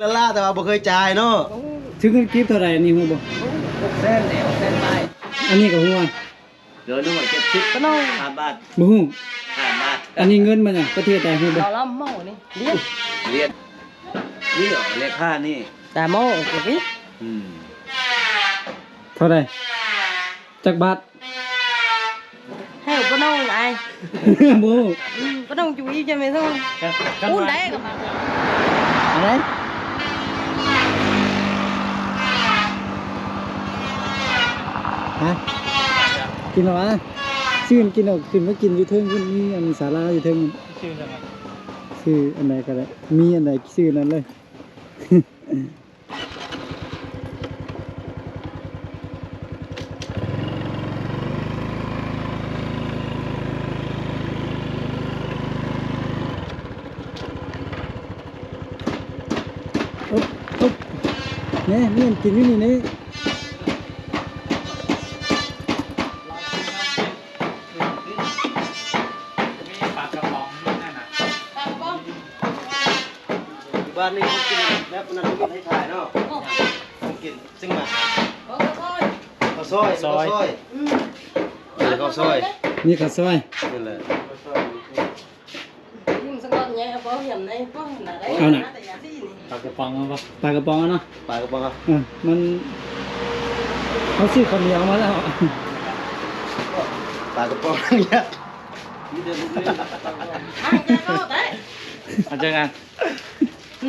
ລະລາ ແຕ່ວ່າບໍ່ເຄີຍຈ່າຍເນາະ. ໂອ້ ຖືກເງິນກີບເທົ່າໃດອັນນີ້ຮູ້ບໍ່? ໂອ້ ຫົກແສນແຫຼະ ຫົກແສນປາຍ. ອັນນີ້ກໍຮູ້ວ່າ ເດີ ໜຶ່ງຮ້ອຍເຈັດສິບ ປານນັ້ນ ຫ້າບາດ ບໍ່ຮູ້ ຫ້າບາດ. ອັນນີ້ເງິນມາຫຍັງ? ປະເທດໃດຮູ້ບໍ່? ດອລລາ ໂມນີ້ ຫຼຽນ ຫຼຽນ ນີ້ເອົາເລກຄ່ານີ້ ຕາໂມ ໂອເຄ ອືມ ເທົ່າໃດ? ຈັກບາດ? ໃຫ້ປະນ້ອງອາຍ ບໍ່ຮູ້ ອືມ ປະນ້ອງຈຸອີຈະແມ່ນ ອູ້ນໄດ້ກໍມາ ອັນໃດ? ຮະ? ກິນແລ້ວຫວາ? ຊື້ກິນເອົາ ຂຶ້ນມາກິນຢູ່ເທິງພຸ້ນ ມີອັນສາລາຢູ່ເທິງ. ຊື້ອັນໃດກໍໄດ້ ມີອັນໃດຊື້ອັນນັ້ນເລີຍ. ໂອບ ໂອບ ແນ່ ມີອັນກິນຢູ່ນີ້ເດ້. ມີປາກະປ໋ອງຢູ່ນັ້ນນະ ປາກະປ໋ອງ. ຢູ່ບ້ານນີ້ເຮົາກິນແບບນັ້ນ ບໍ່ມີໃຫ້ຂາຍເນາະ ເຮົາກິນ ເຊິ່ງມາ ເຂົ້າຊອຍ ເຂົ້າຊອຍ ເຂົ້າຊອຍ ອືມ ກິນແລ້ວເຂົ້າຊອຍ ມີເຂົ້າຊອຍ ນີ້ແຫຼະ ເອົານະ ປາກະປ໋ອງເອົາບໍ່? ປາກະປ໋ອງເອົາເນາະ ປາກະປ໋ອງເອົາ ເອີ ມັນ ເຮົາຊື້ເຂົ້າໜຽວມາແລ້ວ ປາກະປ໋ອງ ເອົາຈັກອັນ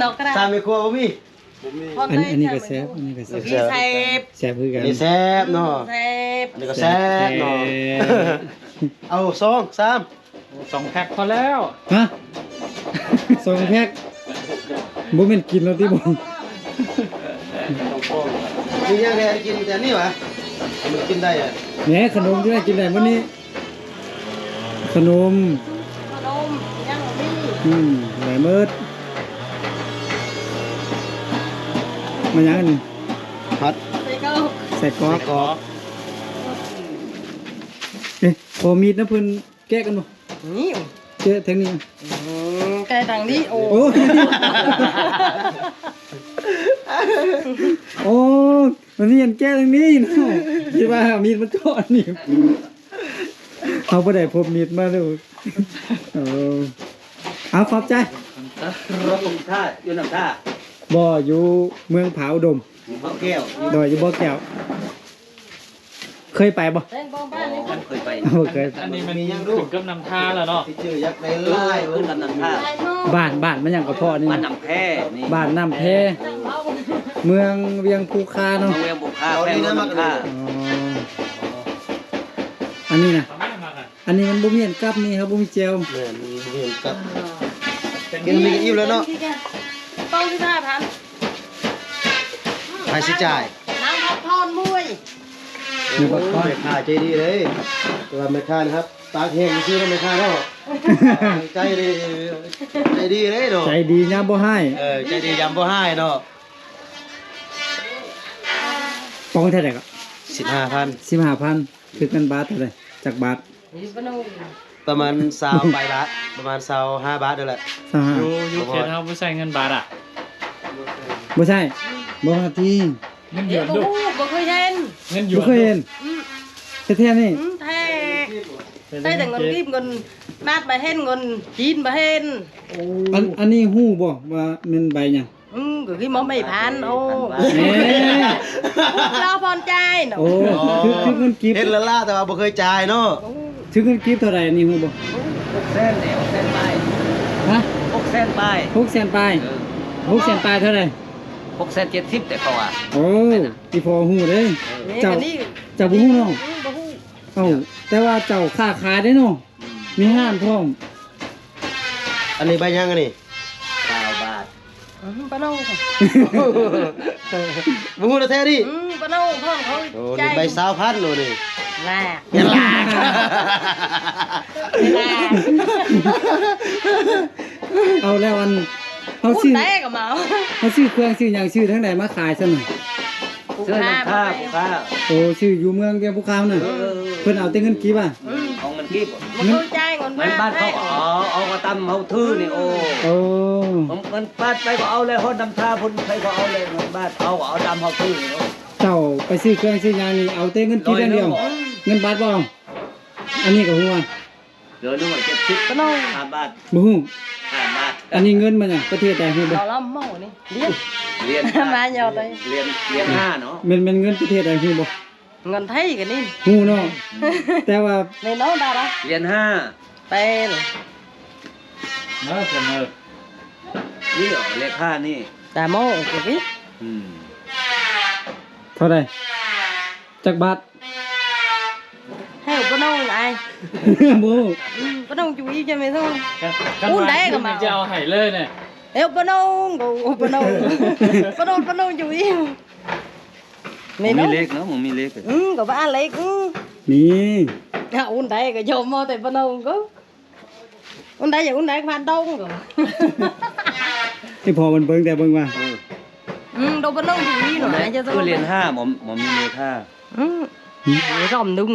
ນອກກະດາ ຕາມໃນຄົວບໍ່ມີ ບໍ່ມີ ອັນ ອັນນີ້ກໍແຊບ ອັນນີ້ກໍແຊບ ແຊບ ແຊບຄືກັນ ອັນນີ້ແຊບເນາະ ແຊບ ອັນນີ້ກໍແຊບເນາະ ແຊບ ເອົາສອງ ສາມ ສອງແພັກພໍແລ້ວ ຮະ ສອງແພັກ ບໍ່ແມ່ນກິນແລ້ວຕິບໍ່? ມີຫຍັງແດ່ກິນແຕ່ນີ້ຫວາ? ມັນກິນໄດ້ອະ ແໝ ຂະໜົມທີ່ໄດ້ກິນໄດ້ມື້ນີ້ ຂະໜົມ ຂະໜົມ ຫຍັງມີ ອືມ ໄດ້ໝົດ ມາຫຍັງອັນນີ້? ຜັດ ໄສ້ກອກ ໄສ້ກອກ ໄສ້ກອກ ເອະ ຂໍມີດນຳເພິ່ນ ແກະກັນບໍ່? ນີ້ ແກະທາງນີ້ ອືມ ແກະທາງນີ້ ໂອ້ ໂອ້ ໂອ້ ມັນມີອັນແກະທາງນີ້ເນາະ ຄິດວ່າມີດມາເຈາະນີ້ ເຮົາບໍ່ໄດ້ພົກມີດມາເດີ ເອີ ເອົາ ຂອບໃຈ ຢູ່ນ້ຳທາ ບໍ່ ຢູ່ເມືອງຜາອຸດົມ ຢູ່ບໍ່ແກ້ວ ໂດຍ ຢູ່ບໍ່ແກ້ວ. ເຄີຍໄປບໍ່? ເຄີຍໄປ ບໍ່ເຄີຍ ອັນນີ້ມັນຂຶ້ນກັບນ້ຳທາແລ້ວເນາະ ຊິຈື່ຢາກໄດ້ຫຼາຍ ຂຶ້ນກັບນ້ຳທາ ບ້ານ ບ້ານມັນຫຍັງກໍພໍນີ້ ບ້ານນ້ຳແພນີ້ ບ້ານນ້ຳແພ ເມືອງວຽງພູຄາເນາະ ເມືອງວຽງພູຄາ ແຂວງຫຼວງນ້ຳທາ ອໍ ອັນນີ້ນະ ອັນນີ້ມັນບໍ່ມີອັນກັບນີ້ ເຮົາບໍ່ມີແຈ່ວ ແມ່ນ ມັນບໍ່ມີອັນກັບ ກິນນີ້ກໍອີ່ມແລ້ວເນາະ ເປົ່າສິບຫ້າພັນ ໃຜຊິຈ່າຍ? ນາງພັກພອນມວຍ ໂອ້ຍ ແມ່ຄ້າໃຈດີເດ້ ແຕ່ວ່າແມ່ຄ້ານີ້ຄັບ ປາກແຫ້ງຊື່ເນາະແມ່ຄ້າເນາະ ໃຈດີ ໃຈດີເດ້ເນາະ ໃຈດີຍາມບໍ່ຮ້າຍ ເອີ ໃຈດີຍາມບໍ່ຮ້າຍເນາະ ປອງເທົ່າໃດກໍ? ສິບຫ້າພັນ ສິບຫ້າພັນ ຄືເງິນບາດເທົ່າໃດ? ຈັກບາດ? ປະມານຊາວປາຍບາດ ປະມານຊາວຫ້າບາດນີ້ແຫຼະ ຊາວຫ້າ ຢູ່ ຢູ່ເຂດເຮົາບໍ່ໃຊ້ເງິນບາດອະ ບໍ່ໃຊ້ ບໍ່ວ່າຕິ ເງິນຢວນ ເອະ ບໍ່ຮູ້ ບໍ່ເຄີຍເຫັນ ເງິນຢວນ ບໍ່ເຄີຍເຫັນ ອືມ ແທ້ໆນີ້ ອືມ ແທ້ ໃຊ້ແຕ່ເງິນກີບ ເງິນບາດບໍ່ເຫັນ ເງິນຈີນບໍ່ເຫັນ ໂອ້ ອັນ ອັນນີ້ຮູ້ບໍ່ວ່າແມ່ນໃບຫຍັງ? ອືມ ກໍຄືໝໍໄມ້ພານ ໂອ້ ແມ່ ລາວພອນຈ່າຍເນາະ ໂອ້ ຖືກ ຖືກເງິນກີບ ເຫັນລະລາ ແຕ່ວ່າບໍ່ເຄີຍຈ່າຍເນາະ ໂອ້ ຖືກເງິນກີບເທົ່າໃດນີ້ຮູ້ບໍ່? ຫົກແສນແຫຼະ ຫົກແສນປາຍ ຮະ ຫົກແສນປາຍ ຫົກແສນປາຍ ເອີ ຫົກແສນປາຍເທົ່າໃດ? ຫົກແສນເຈັດສິບ ແຕ່ເຂົາວ່າ ໂອ້ ອີ່ພໍ່ຮູ້ເດ້ ເອີ ເຈົ້າ ເຈົ້າບໍ່ຮູ້ເນາະ ອືມ ບໍ່ຮູ້ ເອົ້າ ແຕ່ວ່າເຈົ້າຄ້າຂາຍເດ້ເນາະ ອືມ ມີຮ້ານພ້ອມ ອັນນີ້ໃບຫຍັງອັນນີ້? ຊາວບາດ ອືມ ປານ້ອງ ບໍ່ຮູ້ແທ້ໆນີ້ ອືມ ປານ້ອງພ້ອມເຂົາ ໂອ້ ນີ້ໃບຊາວພັນໂລນີ້ ລາ ລາ ເອົາແລ້ວ ອັນ ເຮົາຊື້ ເຮົາຊື້ເຄື່ອງຊື້ຫຍັງ ຊື້ທາງໃດມາຂາຍຊັ້ນນະ? ຊື້ນຳທ່າ ຜູ້ຄ້າ ໂອ້ ຊື້ຢູ່ເມືອງວຽງພູຄານະ ເອີ ເພິ່ນເອົາແຕ່ເງິນກີບອະ ອືມ ເອົາເງິນ ບໍ່ເຄີຍຈ່າຍເງິນບາດ ເງິນບາດເຂົາກໍເອົາ ເອົາກໍຕາມເຮົາຖືນີ້. ໂອ້ ໂອ້ ເງິນບາດໃຜກໍເອົາແລ້ວ ຮອດນ້ຳທາພຸ້ນໃຜກໍເອົາແລ້ວ ເງິນບາດເອົາ ເອົາຕາມເຮົາຖືນີ້. ໂອ້ ເຈົ້າໄປຊື້ເຄື່ອງຊື້ຫຍັງນີ້ ເອົາແຕ່ເງິນກີບຢ່າງດຽວ ເງິນບາດບໍ່ເອົາ? ອັນນີ້ກໍຮູ້ວ່າ ໂລໜຶ່ງເຈັດສິບ ປະໂນງ ຫ້າບາດ ບໍ່ຮູ້ ຫ້າບາດ. ອັນນີ້ເງິນມາຫຍັງ ປະເທດໃດຮູ້ບໍ່? ເອົາລຳເມົານີ້ ຫຼຽນ ຫຼຽນ ມາເຍົາໄປ ຫຼຽນ ຫຼຽນຫ້າເນາະ. ແມ່ນ ແມ່ນເງິນປະເທດໃດຮູ້ບໍ່? ເງິນໄທກໍນີ້ ຮູ້ເນາະ ແຕ່ວ່າ ແມ່ນເນາະ ດາລາ ຫຼຽນຫ້າ ແປນ ເນາະ ເສະເໜີ ນີ້ເອົາເລກຫ້ານີ້ ດາໂມ ໂອເຄ ອືມ ເທົ່າໃດ? ຈັກບາດ? ໃຫ້ປະໂນງອ້າຍ ບໍ່ ອືມ ປະໂນງຈຸອີຈະແມ່ນ ອູນໄດ້ກໍມາ ຈະເອົາໃຫ້ເລີຍແຫຼະ. ເອີ ປະໂນງກໍປະໂນງ ປະໂນງ ປະໂນງຈຸອີ ແມ່ນ ມີເລກເນາະ ມັນມີເລກ ອືມ ກໍວ່າເລກ ອືມ ມີ ອາ ອູນໄດ້ກໍຍອມເອົາແຕ່ປະໂນງກໍ ອຸ່ນໄດ້ ຢາກອຸ່ນໄດ້ ພານດົງກໍ ທີ່ພໍມັນເບິ່ງແຕ່ເບິ່ງວ່າ ອືມ ດົງປະໂນງດີເນາະ ຄືຫຼຽນຫ້າ ບໍ່ ບໍ່ມີເລກຫ້າ ອືມ ອືມ ຊອມດຸງ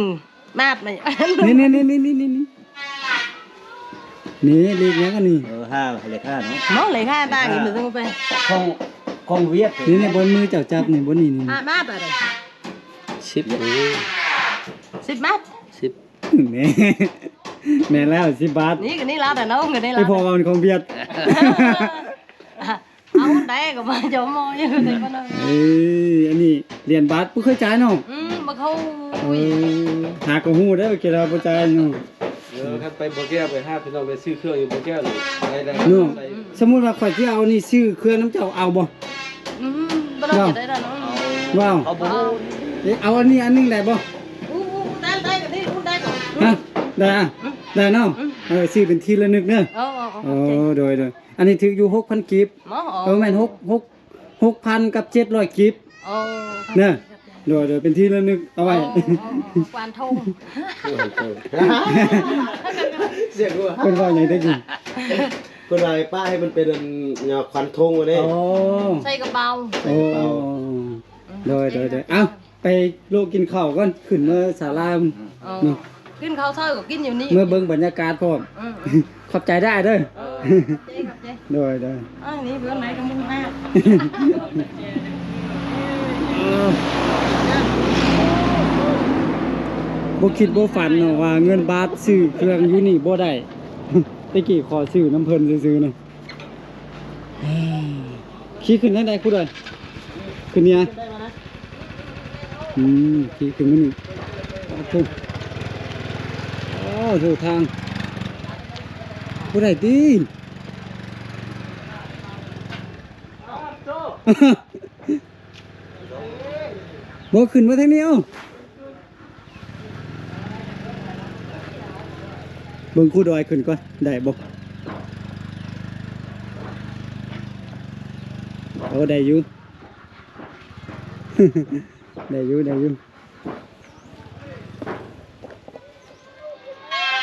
ມາດມາ ນີ້ ນີ້ ນີ້ ນີ້ ນີ້ ນີ້ ນີ້ ເລກຫຍັງອັນນີ້? ເອີ ຫ້າ ເລກຫ້າເນາະ ເນາະ ເລກຫ້າຕ່າງ ເລກຫ້າ ນີ້ ເບິ່ງໄປ ຂອງ ຂອງຫວຽດ ນີ້ ນີ້ ບົນມືເຈົ້າຈັບນີ້ ບົນນີ້ ນີ້ ອາ ມາດ ສິບ ສິບ ມາດ ສິບ ແມ່ ແມ່ນແລ້ວ ສິບບາດ ນີ້ກໍນີ້ລາວແຕ່ນ້ອງກໍນີ້ລາວ ໄປພໍເວົ້າຂອງຫວຽດ ເອົາໄດ້ກໍມາຈອມໝໍຢູ່ແຕ່ບໍ່ນ້ອງ ເອີ ອັນນີ້ຫຼຽນບາດບໍ່ເຄີຍຈ່າຍເນາະ ອືມ ບໍ່ເຂົ້າ ເອີ ຫາກໍຮູ້ເດ້ວ່າກິນເຫຼົ້າບໍ່ຈ່າຍເນາະ ເອີ ຄັນໄປບໍ່ແກ້ວໄປຫາພີ່ນ້ອງໄດ້ຊື້ເຄື່ອງຢູ່ບໍ່ແກ້ວນີ້ ໄດ້ ໄດ້ ເນາະ ໄດ້ ສົມມຸດວ່າຂ້ອຍຊິເອົານີ້ຊື້ເຄື່ອງນຳເຈົ້າເອົາບໍ່? ອືມ ບໍ່ຕ້ອງ ເອົາ ຈະໄດ້ດອກເນາະ ເອົາ ເອົາບໍ່ຮູ້ ເອີ ເອົາອັນນີ້ອັນໜຶ່ງໄດ້ບໍ່? ອູ້ ອູ້ ໄດ້ ໄດ້ກໍໄດ້ ອູ້ ໄດ້ກໍ ຮະ ໄດ້ ອືມ ໄດ້ເນາະ ອືມ ເອີ ຊື້ເປັນທີ່ລະນຶກເດີ ເອີ ເອີ ເອີ ໂດຍ ໂດຍ ອັນນີ້ຖືກຢູ່ຫົກພັນກີບ ເອີ ແມ່ນ ຫົກ ຫົກ ຫົກພັນກັບເຈັດຮ້ອຍກີບ ເອີ ເດີ ໂດຍ ໂດຍ ເປັນທີ່ລະນຶກເອົາໄວ້ ເອີ ເອີ ເອີ ກວານໂທງ ສຽງຫົວ ເພິ່ນວ່າຫຍັງແຕ່ກີ້? ເພິ່ນວ່າໃຫ້ປະໃຫ້ມັນເປັນອັນ ຄວັນໂທງ ວ່າແນ່ ອໍ ໃສ່ກະເປົາ ໃສ່ກະເປົາ ໂອ້ ໂດຍ ໂດຍ ໂດຍ ເອົ້າ ໄປໂລະກິນເຂົ້າກ່ອນ ຂຶ້ນມາສາລາ ເອີ ເນາະ ກິນເຂົ້າເຊົ້າກໍກິນຢູ່ນີ້ ເມືອເບິ່ງບັນຍາກາດພ້ອມ ເອີ ຂອບໃຈເດີອ້າຍເດີ ເອີ ຂອບໃຈ ຂອບໃຈ ໂດຍ ໂດຍ ເອີ ນີ້ເບື້ອງໃນກໍມຶງມາກ ບໍ່ຄິດບໍ່ຝັນເນາະວ່າເງິນບາດຊື້ເຄື່ອງຢູ່ນີ້ບໍ່ໄດ້ ແຕ່ກີ້ຂໍຊື້ນຳເພິ່ນຊື່ໆ ເນາະ. ຂີ່ຂຶ້ນທາງໃດຄູດອຍ? ຂຶ້ນນີ້ນະ? ອືມ ຂີ່ຂຶ້ນມານີ້ ໂອ້ໂຫ ໂອ້ໂຫ ທາງບໍ່ໄດ້ຕິ ບໍ່ ຂຶ້ນມາທາງນີ້ ເອົ້າ. ເບິ່ງຄູດອຍຂຶ້ນກ່ອນ ໄດ້ບໍ່? ໂອ້ ໄດ້ຢູ່ ໄດ້ຢູ່ ໄດ້ຢູ່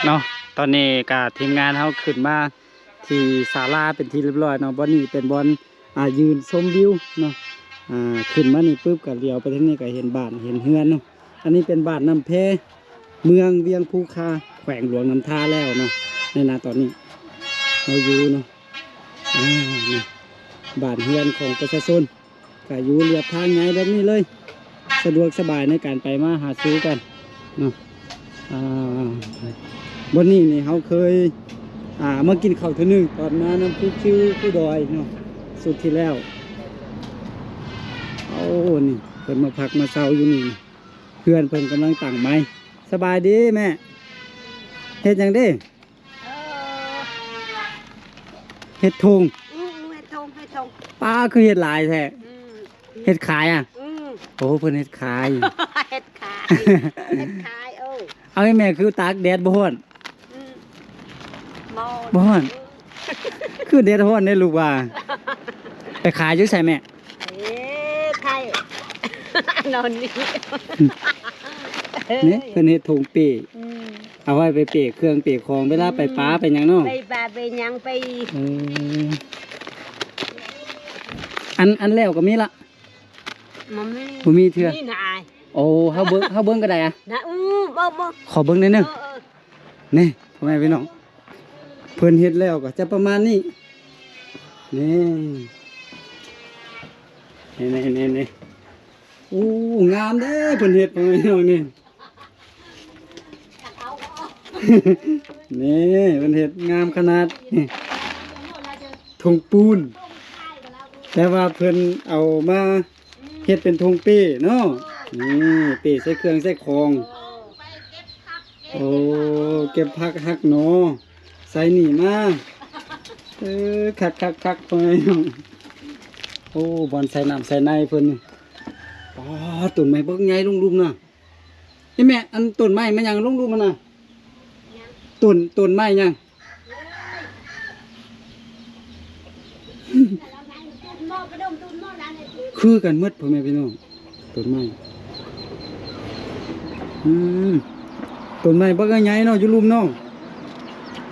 ເນາະ. ຕອນນີ້ກະທີມງານເຮົາຂຶ້ນມາທີ່ສາລາເປັນທີ່ຮຽບຮ້ອຍເນາະ. ບ່ອນນີ້ເປັນບ່ອນ ອ່າ ຢືນຊົມວິວເນາະ ອ່າ ຂຶ້ນມານີ້ປຶບ ກໍຫຼຽວໄປທາງນີ້ກໍເຫັນບ້ານເຫັນເຮືອນເນາະ. ອັນນີ້ເປັນບ້ານນ້ຳແພ ເມືອງວຽງພູຄາ ແຂວງຫຼວງນ້ຳທາແລ້ວເນາະ. ໃນນາຕອນນີ້ເຮົາຢູ່ເນາະ ອ່າ ນີ້ ບ້ານເຮືອນຂອງປະຊາຊົນ ກໍຢູ່ລຽບທາງໃຫຍ່ແບບນີ້ເລີຍ ສະດວກສະບາຍໃນການໄປມາຫາສູ່ກັນເນາະ. ອ່າ ບ່ອນນີ້ນີ້ເຮົາເຄີຍ ອ່າ ມາກິນເຂົ້າເທື່ອໜຶ່ງ ຕອນມານຳຄູຄິວຄູດອຍເນາະ ຊຸດທີ່ແລ້ວ. ໂອ້ ນີ້ເພິ່ນມາພັກມາເຊົາຢູ່ນີ້ ເພື່ອນເພິ່ນກຳລັງຕັ້ງໃໝ່. ສະບາຍດີແມ່ ເຮັດຫຍັງເດ້? ເອີ ເຮັດຖົງ ອືມ ເຮັດຖົງ ເຮັດຖົງ. ປ້າ ຄືເຮັດຫຼາຍແທ້? ອືມ ເຮັດຂາຍອະ? ອືມ ໂອ້ ເພິ່ນເຮັດຂາຍ ເຮັດຂາຍ ເຮັດຂາຍ ເອີ. ເອົາ ແມ່ ຄືຕາກແດດບໍ່ຮ້ອນ? ອືມ ບໍ່ ບໍ່ຮ້ອນ ຄືແດດຮ້ອນເດ້ລູກວ່າ. ໄປຂາຍຢູ່ໃສແມ່? ເອີ ໄທ ນອນນີ້ ອືມ ນີ້ເພິ່ນເຮັດຖົງເປ້ ອືມ ເອົາໄວ້ໄປເປ້ເຄື່ອງເປ້ຂອງ ເວລາໄປປາ ອືມ ໄປຫຍັງເນາະ ໄປປາໄປຫຍັງໄປ ເອີ ອັນ ອັນແລ້ວກໍມີລະ ບໍ່ມີ ບໍ່ມີເທື່ອ ມີນະອາຍ. ໂອ້ ເຮົາເບິ່ງ ເຮົາເບິ່ງກໍໄດ້ອະ ນະ ອືມ ບໍ່ ບໍ່ ຂໍເບິ່ງໜ້ອຍໜຶ່ງ ເອີ ເອີ. ນີ້ ພໍ່ແມ່ພີ່ນ້ອງ ເພິ່ນເຮັດແລ້ວກໍຈະປະມານນີ້ ນີ້ ນີ້ໆໆ ໂອ້ ງາມເດ້ ເພິ່ນເຮັດ ພໍ່ແມ່ພີ່ນ້ອງ ນີ້ ນີ້ ເພິ່ນເຮັດງາມຂະໜາດ ນີ້ ຖົງປູນ ແຕ່ວ່າເພິ່ນເອົາມາເຮັດເປັນຖົງເປ້ເນາະ ນີ້ ເປ້ໃສ່ເຄື່ອງໃສ່ຂອງ ໂອ້ ເກັບຜັກຫັກໜໍ່ ໃສ່ນີ້ມາ ເອີ ຄັກໆໆ ພໍ່ແມ່ພີ່ນ້ອງ ໂອ້ ບ່ອນໃສ່ນ້ຳໃສ່ໃນເພິ່ນ ປາດ ຕົ້ນໄມ້ບັກໃຫຍ່ລົງລຸ່ມນະ ນີ້ແມ່ ອັນຕົ້ນໄມ້ມັນຫຍັງລົງລຸ່ມຫັ້ນນະ ຕົ້ນ ຕົ້ນໄມ້ຫຍັງ? ຄືກັນໝົດ ພໍ່ແມ່ພີ່ນ້ອງ ຕົ້ນໄມ້ ອືມ ຕົ້ນໄມ້ບັກໃຫຍ່ເນາະ ຢູ່ລຸ່ມເນາະ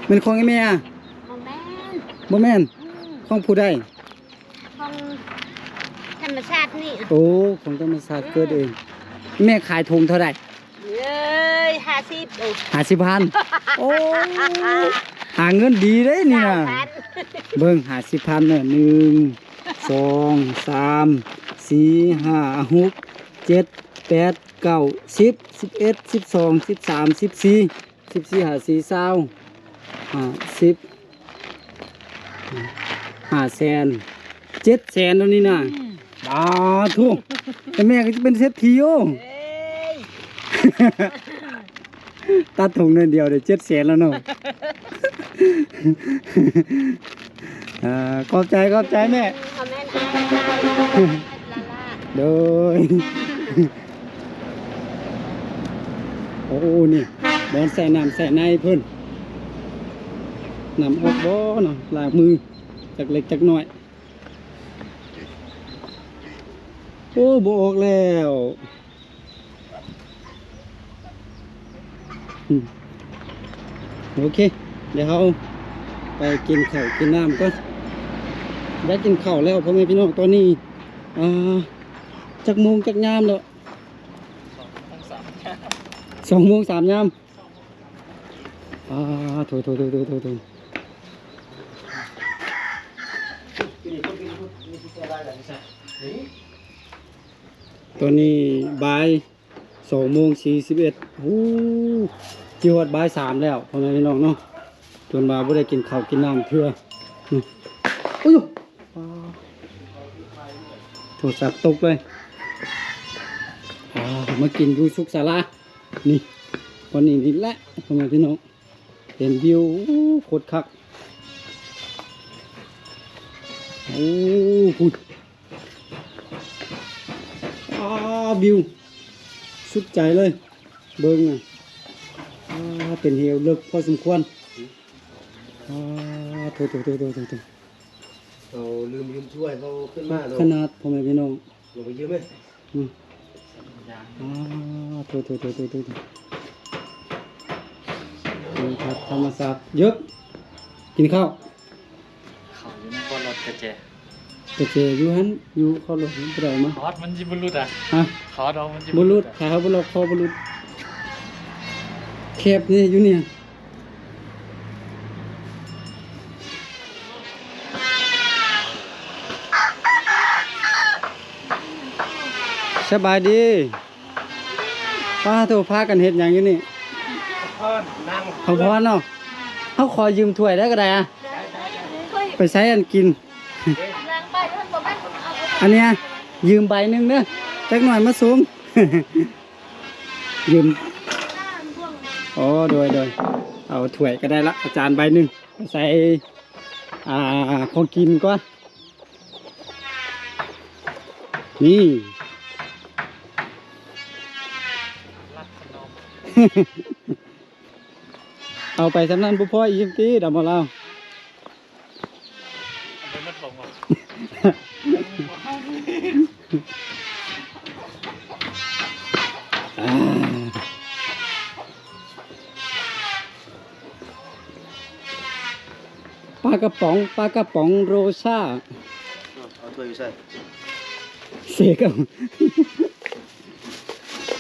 ແມ່ນຂອງອີ່ແມ່ອະ? ບໍ່ແມ່ນ ບໍ່ແມ່ນ ອືມ ຂອງຜູ້ໃດ? ຂອງທຳມະຊາດນີ້ ໂອ້ ຂອງທຳມະຊາດເກີດເອງ ແມ່ຂາຍຖົງເທົ່າໃດ? ເອີຍ ຫ້າສິບ ໂອ້ ຫ້າສິບພັນ ໂອ້ ຫາເງິນດີເດ້ນີ້ນະ ເບິ່ງ ຫ້າສິບພັນເນີ ໜຶ່ງ ສອງ ສາມ ສີ່ ຫ້າ ຫົກ ເຈັດ ແປດ ເກົ້າ ສິບ ສິບເອັດ ສິບສອງ ສິບສາມ ສິບສີ່ ສິບສີ່ ຫ້າສີ່ ຊາວ ຫ້າສິບ ຫ້າແສນ ເຈັດແສນໂດນນີ້ນະ ອືມ ບາດໂທ້ ແຕ່ແມ່ກໍຈະເປັນເສດຖີໂອ ເອີຍ ຕັດຖົງໜ້ອຍດຽວໄດ້ເຈັດແສນແລ້ວເນາະ ອ່າ ຂອບໃຈ ຂອບໃຈແມ່ ຄອມເມັນອ່ານ ໂດຍ ໂອ້ ນີ້ບ່ອນໃສ່ນ້ຳໃສ່ໃນເພິ່ນ ນ້ຳອອກບໍ່ເນາະ ລ້າງມືຈັກເລັກຈັກນ້ອຍ ໂອ້ ບໍ່ອອກແລ້ວ ອືມ ໂອເຄ ດຽວເຮົາໄປກິນເຂົ້າກິນນ້ຳກ່ອນ ຢາກກິນເຂົ້າແລ້ວ ພໍ່ແມ່ພີ່ນ້ອງ ຕອນນີ້ ອ່າ ຈັກໂມງຈັກຍາມແລ້ວ? ສອງໂມງສາມຍາມ ສອງໂມງສາມຍາມ ອ່າ ໂຖໆໆໆ ຕອນນີ້ບ່າຍສອງໂມງສີ່ສິບເອັດ ໂອ້ ຊິຮອດບ່າຍສາມແລ້ວ ພໍ່ແມ່ພີ່ນ້ອງເນາະ ຈົນວ່າບໍ່ໄດ້ກິນເຂົ້າກິນນ້ຳເທື່ອ ອືມ ໂອ້ຍ ໂທລະສັບຕົກເລີຍ ອ່າ ມາກິນຢູ່ສຸກສາລາ ນີ້ ວັນນີ້ນີ້ແຫຼະ ພໍ່ແມ່ພີ່ນ້ອງ ເຫັນວິວ ໂຄດຄັກ ໂອ້ ພຸ້ນ ອ້າ ວິວ ສຸດໃຈເລີຍ ເບິ່ງນະ ອ້າ ເປັນເຫວເລິກພໍສົມຄວນ ອ້າ ໂຖໆໆໆໆ ເຂົາລືມຢືມຖ້ວຍເຂົາຂຶ້ນມາເນາະ ຂະໜາດ ພໍ່ແມ່ພີ່ນ້ອງ ລົງໄປຢືມເລີຍ ອືມ ອ່າ ໂຖໆໆໆໆ ນີ້ຄັບ ທຳມະຊາດ ເຢີກ ກິນເຂົ້າ ເຂົ້າຢູ່ໃນຄອດລົດກະແຈ ກະແຈຢູ່ຫັ້ນ ຢູ່ຄອດລົດ ບໍ່ໄດ້ເອົາມາ ຄອດມັນຊິບໍ່ຫຼຸດອະ ຮະ ຄອດເຮົາມັນຊິບໍ່ຫຼຸດ ບໍ່ຫຼຸດ ຖ້າເຮົາບໍ່ລັອກຄໍບໍ່ຫຼຸດ ແຄບນີ້ ຢູ່ນີ້ ສະບາຍດີ ປ້າໂທ ພາກັນເຮັດຫຍັງຢູ່ນີ້? ພັກຜ່ອນ ນັ່ງ ພັກຜ່ອນເນາະ ເຮົາຂໍຢືມຖ້ວຍໄດ້ກໍໄດ້ອະ ໄປໃຊ້ອັນກິນ ອັນເນີ້ຍ ຢືມໃບໜຶ່ງເດີ ຈັກໜ່ອຍມາສົ່ງ ຢືມ ອໍ ໂດຍ ໂດຍ ເອົາຖ້ວຍກໍໄດ້ລະ ເອົາຈານໃບໜຶ່ງ ໃສ່ ອ່າ ຂອງກິນກ່ອນ ນີ້ ເອົາໄປສ່ຳນັ້ນບໍ່ພໍອີກຕິ ດຳບໍ່ລາວ. ປາກະປ໋ອງ ປາກະປ໋ອງໂຣຊາ ເອົາຖ້ວຍຢູ່ໃສ? ເສກເອົາ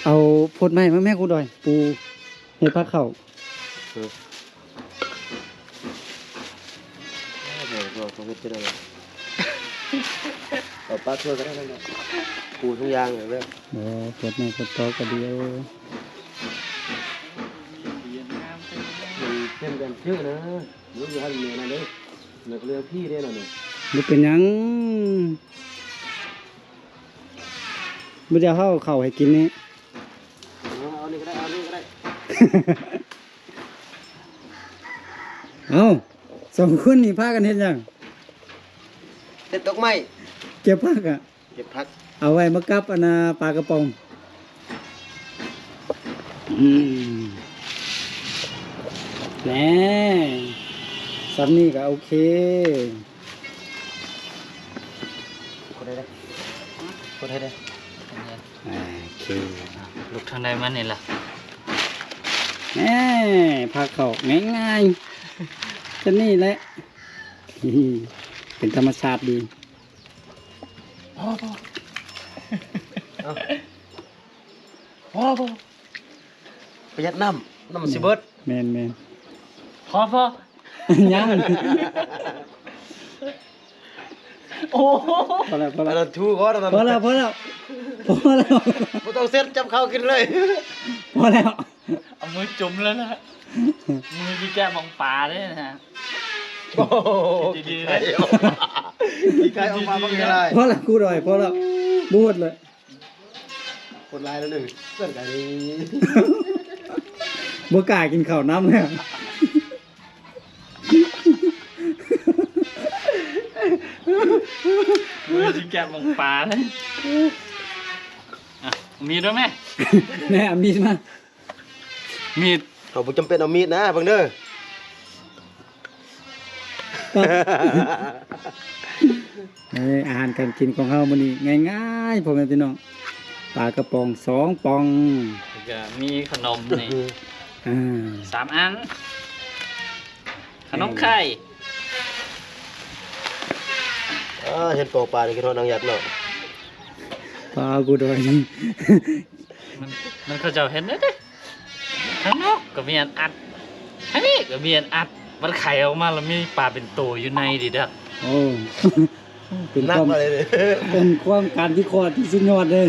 ເອົາໂພດໄມ້ມາແມ່ຄູດອຍ ປູເຮັດພາເຂົ້າ ເອີ ບໍ່ເຮັດຈັ່ງໃດ ເອົາປາທົ່ວກໍໄດ້ນັ້ນແຫຼະ ປູທຸກຢ່າງເລີຍ. ບໍ່ ກົດໄມ້ກົດຕອກກໍດີ. ມັນເຕັມກັນເທື່ອນະ ມັນຢູ່ຫັ້ນແມ່ນະເດ້ ນັກເລືອກຜີເດ້ນັ້ນນະ. ບໍ່ເປັນຫຍັງ ມື້ດຽວເຮົາເອົາເຂົ້າໃຫ້ກິນນີ້. ເອົາ ເອົານີ້ກໍໄດ້ ເອົານີ້ກໍໄດ້. ເອົ້າ ສອງຄົນນີ້ພາກັນເຮັດຫຍັງ? ເຮັດດອກໄມ້ ເກັບຜັກອະ ເກັບຜັກ ເອົາໄວ້ມາກັບອັນນ່າ ປາກະປ໋ອງ. ອືມ ແນ່ ສ່ຳນີ້ກໍໂອເຄ. ກົດໃຫ້ແດ່ ກົດໃຫ້ແດ່. ໂອເຄ ລຸກທາງໃດມານີ້ລະ. ແໝ ພາເຂົ້າງ່າຍໆ ຈະນີ້ແຫຼະ ເປັນທຳມະຊາດດີ. ພໍ ພໍ ພໍ ພໍ ປະຢັດນ້ຳ ນ້ຳມັນຊິເບິດ. ແມ່ນໆ ພໍ ພໍ ຍັງ ໂອ້ ພໍແລ້ວ ພໍແລ້ວ ອັນນັ້ນຖືກ ພໍແລ້ວ ພໍແລ້ວ ພໍແລ້ວ ພໍແລ້ວ ບໍ່ຕ້ອງເຊັດ ຈັບເຂົ້າກິນເລີຍ ພໍແລ້ວ. ເອົາມືຈຸ່ມແລ້ວນະ ມືຊິແກະຂອງປາເດ້ນະ. ໂອ້ ຂີ້ໄກ່ອອກມາ ຂີ້ໄກ່ອອກມາບັກຫຼາຍ. ພໍແລ້ວ ຄູດອຍ ພໍແລ້ວ ບໍ່ຫົດເລີຍ. ຄົນຫຼາຍແລ້ວໜຶ່ງ ເພື່ອນກັນນີ້ ບໍ່ກ້າກິນເຂົ້ານຳແລ້ວ. ມືຊິແກະໝອງປາເລີຍ. ອ່ະ ມີດດ້ວຍແມ່ ແມ່ ເອົາມີດມາ. ມີດ ເຮົາບໍ່ຈຳເປັນເອົາມີດນະ ເບິ່ງເດີ. ເອີ ອາຫານການກິນຂອງເຮົາມື້ນີ້ງ່າຍໆ ພໍ່ແມ່ພີ່ນ້ອງ ປາກະປ໋ອງສອງປ໋ອງ ແລ້ວກະມີຂະໜົມນີ້ ອ່າ ສາມອັນ ຂະໜົມໄຂ່. ເອີ ເຫັນປອງປານີ້ຄິດຮອດນາງຫຍັດເນາະ ປາກູດອຍ. ມັນ ມັນເຂົາເຈົ້າເຮັດແນວໃດ? ທາງນອກກໍມີອັນອັດ ທາງນີ້ກໍມີອັນອັດ ມັນໄຂອອກມາແລ້ວມີປາເປັນໂຕຢູ່ໃນດີເດີ້. ໂອ້ ເປັນຄວາມ ເປັນຄວາມການວິເຄາະທີ່ສຸດຍອດເລີຍ.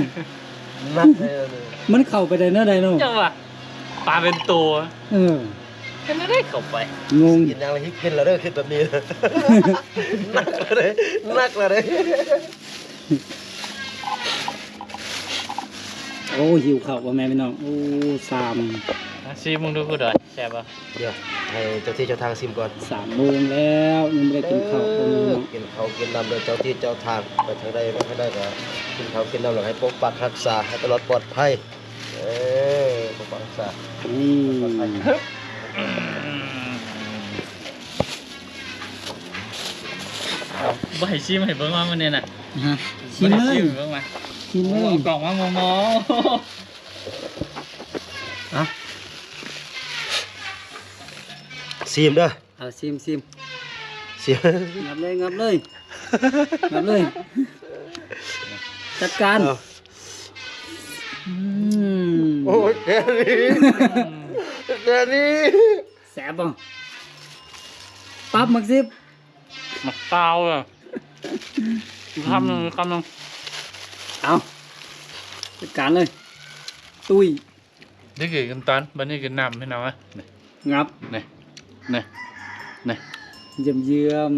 ໜັກເລີຍ ມັນເຂົ້າໄປໄດ້ແນວໃດເນາະ? ເຈົ້າວ່າປາເປັນໂຕ ເອີ ເຮັດແນວໃດເຂົ້າໄປ? ງົງ ກິນຫຍັງລະຫິວກິນລະເດີ ຄິດແບບນີ້ ໜັກລະເດີ ໜັກລະເດີ. ໂອ້ ຫິວເຂົ້າ ພໍ່ແມ່ພີ່ນ້ອງ. ໂອ້ ຊາມ ມາຊີມເບິ່ງດູ ຄູດອຍ ແຊບບໍ່? ດຽວໃຫ້ເຈົ້າທີ່ເຈົ້າທາງຊີມກ່ອນ. ສາມໂມງແລ້ວ ຍັງບໍ່ໄດ້ກິນເຂົ້າ ເອີ ພໍ່ແມ່ພີ່ນ້ອງ. ກິນເຂົ້າກິນນ້ຳເດີ ເຈົ້າທີ່ເຈົ້າທາງ ໄປທາງໃດມາທາງໃດກໍກິນເຂົ້າກິນນ້ຳ ແລ້ວໃຫ້ປົກປັກຮັກສາໃຫ້ຕະຫຼອດປອດໄພ. ເອີ ປົກປັກຮັກສາ ນີ້ ປອດໄພ. ເອົາ ບໍ່ໃຫ້ຊີມໃຫ້ເບິ່ງວ່າມື້ນີ້ນະ. ຮະ ຊີມເລີຍ ບໍ່ໃຫ້ຊີມໃຫ້ເບິ່ງວ່າ ຊີມເລີຍ. ເອົາກ້ອງມາມອງໆ. ເອົາ ຊີມເດີ. ເອົາ ຊີມ ຊີມ ຊີມ. ງັບເລີຍ ງັບເລີຍ ງັບເລີຍ ຈັດການ. ເອົາ ອືມ ໂອ້ຍ ແກນີ້ ແກນີ້ ແຊບບໍ່? ປັບໝາກສິບ ໝາກຊາວເລີຍ. ອີກຄຳໜຶ່ງ ອີກຄຳໜຶ່ງ. ເອົາ ຈັດການເລີຍ ຕຸ້ຍ. ນີ້ກິນນ້ຳ ບັດນີ້ກິນນ້ຳ ພີ່ນ້ອງເອີຍ. ງັບ ນີ້ ນີ້ ນີ້ ຢ້ຽມ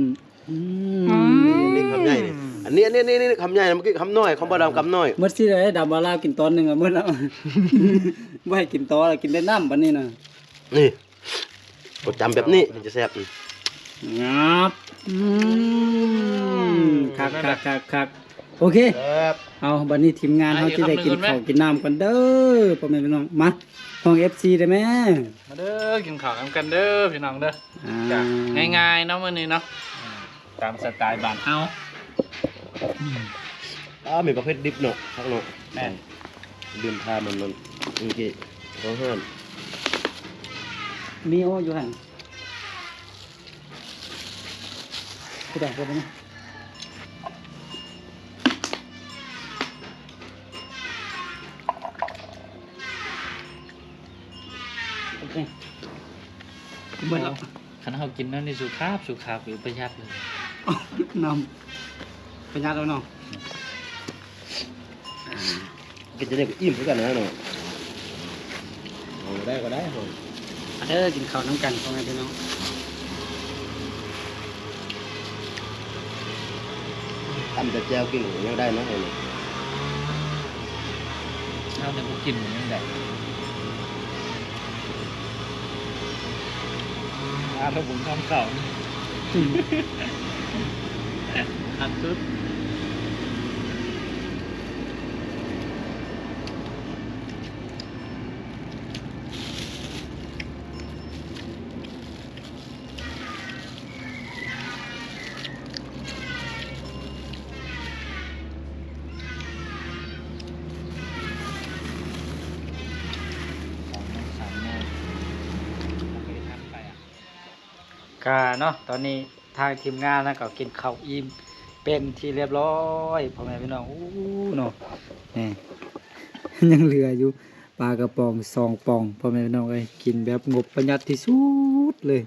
ໆ. ອືມ ນີ້ຄຳໃຫຍ່ນີ້ ອັນນີ້ ອັນນີ້ ນີ້ ນີ້ຄຳໃຫຍ່ ເມື່ອກີ້ຄຳນ້ອຍ ຂອງບ່າວດຳຄຳນ້ອຍ. ໝົດຊິໄດ້ດຳວ່າລາວກິນຕອນໜຶ່ງ ໝົດແລ້ວ ບໍ່ໃຫ້ກິນຕໍ່ແລ້ວ ກິນແຕ່ນ້ຳບັດນີ້ນະ. ນີ້ ບໍ່ຈຳແບບນີ້ ມັນຈະແຊບ. ງັບ ອືມ ຄັກໆໆໆ. ໂອເຄ ເອົາ ບັດນີ້ທີມງານເຮົາຊິໄດ້ກິນເຂົ້າກິນນ້ຳກັນເດີ ພໍ່ແມ່ພີ່ນ້ອງ. ມາ ຫ້ອງເອັຟຊີໄດ້ແມ້ ມາເດີ ກິນເຂົ້ານຳກັນເດີ ພີ່ນ້ອງເດີ. ອ່າ ງ່າຍໆເນາະ ມື້ນີ້ເນາະ ຕາມສະໄຕບ້ານເຮົາ. ອ້າ ມີປະເພດດິບເນາະ ຄັກເນາະ. ແມ່ນ ລືມຖາມມັນ ມັນເມື່ອກີ້ ເຈົ້າຂອງຮ້ານ ມີໂອຢູ່ຫັ້ນ. ໂອເຄ ເບິດແລ້ວ. ຄັນເຮົາກິນແນວນີ້ສຸຂາບ ສຸຂາບ ຫຼືປະຢັດເລີຍ. ນ້ຳ ປະຢັດເອົາເນາະ. ກິນຈະໄດ້ກໍອີ່ມຄືກັນນະເນາະ. ເອົາໄດ້ກໍໄດ້ ມາເດີ ກິນເຂົ້ານຳກັນ ພໍ່ແມ່ພີ່ນ້ອງ. ຕຳແຕ່ແຈ່ວກິນກໍຍັງໄດ້ເນາະ. ເຮົາແຕ່ບໍ່ກິນກໍຍັງໄດ້. ອາ ລະບົງຄຳເຂົ້າ ຄັກສຸດ. ກະເນາະ ຕອນນີ້ທາງທີມງານເຮົາກໍກິນເຂົ້າອີ່ມເປັນທີ່ລຽບຮ້ອຍ ພໍ່ແມ່ພີ່ນ້ອງ. ໂອ້ ເນາະ ນີ້ ຍັງເຫຼືອຢູ່ ປາກະປ໋ອງສອງປ໋ອງ ພໍ່ແມ່ພີ່ນ້ອງເອີຍ. ກິນແບບງົບປະຢັດທີ່ສຸດເລີຍ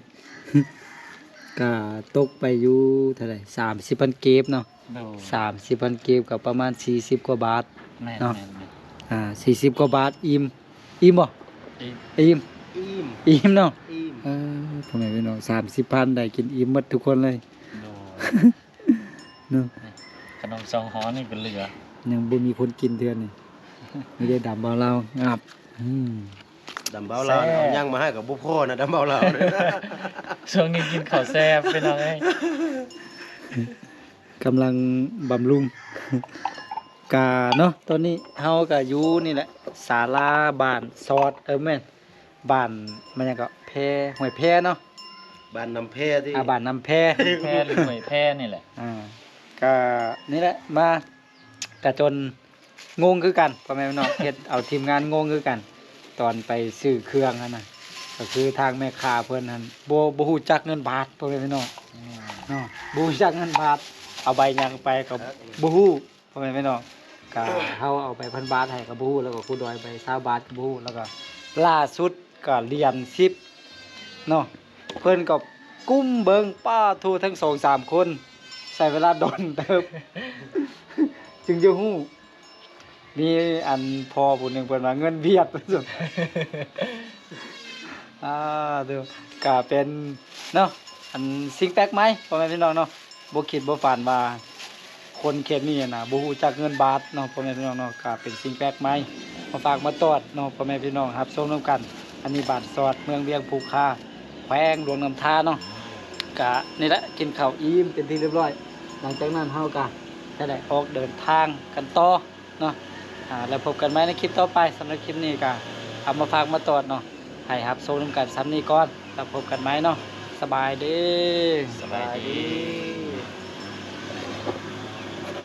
ກະຕົກໄປຢູ່ເທົ່າໃດ ສາມສິບພັນກີບເນາະ. ໂດຍ ສາມສິບພັນກີບກໍປະມານສີ່ສິບກວ່າບາດ ແມ່ນ ເນາະ. ແມ່ນໆ ອ່າ ສີ່ສິບກວ່າບາດ ອີ່ມ ອີ່ມບໍ່? ອີ່ມ ອີ່ມ ອີ່ມເນາະ. ອີ່ມ ເອີ ພໍ່ແມ່ພີ່ນ້ອງ ສາມສິບພັນ ໄດ້ກິນອີ່ມໝົດທຸກຄົນເລີຍ. ໂດຍ ເນາະ ນີ້ ຂະໜົມສອງຫໍ່ນີ້ກໍເຫຼືອ ຍັງບໍ່ມີຄົນກິນເທື່ອນີ້. ມີແຕ່ດຳບ່າວລາວ ງັບ ອືມ ດຳບ່າວລາວ ແຊບ ເອົາຫຍັງມາໃຫ້ກໍບໍ່ພໍນະ ດຳບ່າວລາວ. ຊ່ວງນີ້ກິນເຂົ້າແຊບ ພີ່ນ້ອງເອີຍ ກຳລັງບຳລຸງ. ກະເນາະ ຕອນນີ້ເຮົາກະຢູ່ນີ້ແຫຼະ ສາລາບ້ານຊອດ ເອີ ແມ່ນ ບ້ານ ມັນຫຍັງເກາະ ແພ ຫ້ວຍແພເນາະ. ບ້ານນ້ຳແພຕິ ອ່າ ບ້ານນ້ຳແພ ແພ ຫຼື ຫ້ວຍແພນີ້ແຫຼະ. ອ່າ ກະນີ້ແຫຼະ ມາ ກະຈົນງົງຄືກັນ ພໍ່ແມ່ພີ່ນ້ອງ ເຮັດເອົາທີມງານງົງຄືກັນ. ຕອນໄປຊື້ເຄື່ອງຫັ້ນນະ ກໍຄືທາງແມ່ຄ້າເພິ່ນຫັ້ນ ບໍ່ ບໍ່ຮູ້ຈັກເງິນບາດ ພໍ່ແມ່ພີ່ນ້ອງ ອືມ ເນາະ. ບໍ່ຮູ້ຈັກເງິນບາດ ເອົາໃບຫຍັງໄປກໍບໍ່ຮູ້ ພໍ່ແມ່ພີ່ນ້ອງ. ກະເຮົາເອົາໃບພັນບາດໃຫ້ກໍບໍ່ຮູ້ ແລ້ວກໍຄູດອຍໃບຊາວບາດກໍບໍ່ຮູ້ ແລ້ວກໍລ່າສຸດກໍຫຼຽນສິບເນາະ. ເພິ່ນກໍກຸ້ມເບິ່ງ ປາໂທ້ ທັງສອງສາມຄົນ ໃຊ້ເວລາດົນເຕີບ ຈຶ່ງຈະຮູ້. ມີອັນພໍ່ຜູ້ໜຶ່ງເພິ່ນວ່າເງິນວຽດ ວ່າຊັ້ນ. ອ່າ ເດີ ກະເປັນເນາະ ອັນສິ່ງແປກໃໝ່ ພໍ່ແມ່ພີ່ນ້ອງເນາະ. ບໍ່ຄິດບໍ່ຝັນວ່າຄົນເຂດນີ້ນະ ບໍ່ຮູ້ຈັກເງິນບາດເນາະ ພໍ່ແມ່ພີ່ນ້ອງເນາະ. ກະເປັນສິ່ງແປກໃໝ່ ມາຝາກມາຕ້ອນເນາະ ພໍ່ແມ່ພີ່ນ້ອງ ຮັບຊົມນຳກັນ. ອັນນີ້ບ້ານຊອດ ເມືອງວຽງພູຄາ ແຂວງຫຼວງນ້ຳທາເນາະ. ກະນີ້ແຫຼະ ກິນເຂົ້າອີ່ມເປັນທີ່ລຽບຮ້ອຍ. ຫຼັງຈາກນັ້ນເຮົາກະຈະໄດ້ອອກເດີນທາງກັນຕໍ່ເນາະ ອ່າ ແລ້ວພົບກັນໃໝ່ໃນຄລິບຕໍ່ໄປ. ສຳລັບຄລິບນີ້ກະເອົາມາຝາກມາຕ້ອນເນາະ ໃຫ້ຮັບຊົມນຳກັນສ່ຳນີ້ກ່ອນ ແລ້ວພົບກັນໃໝ່ເນາະ. ສະບາຍດີ.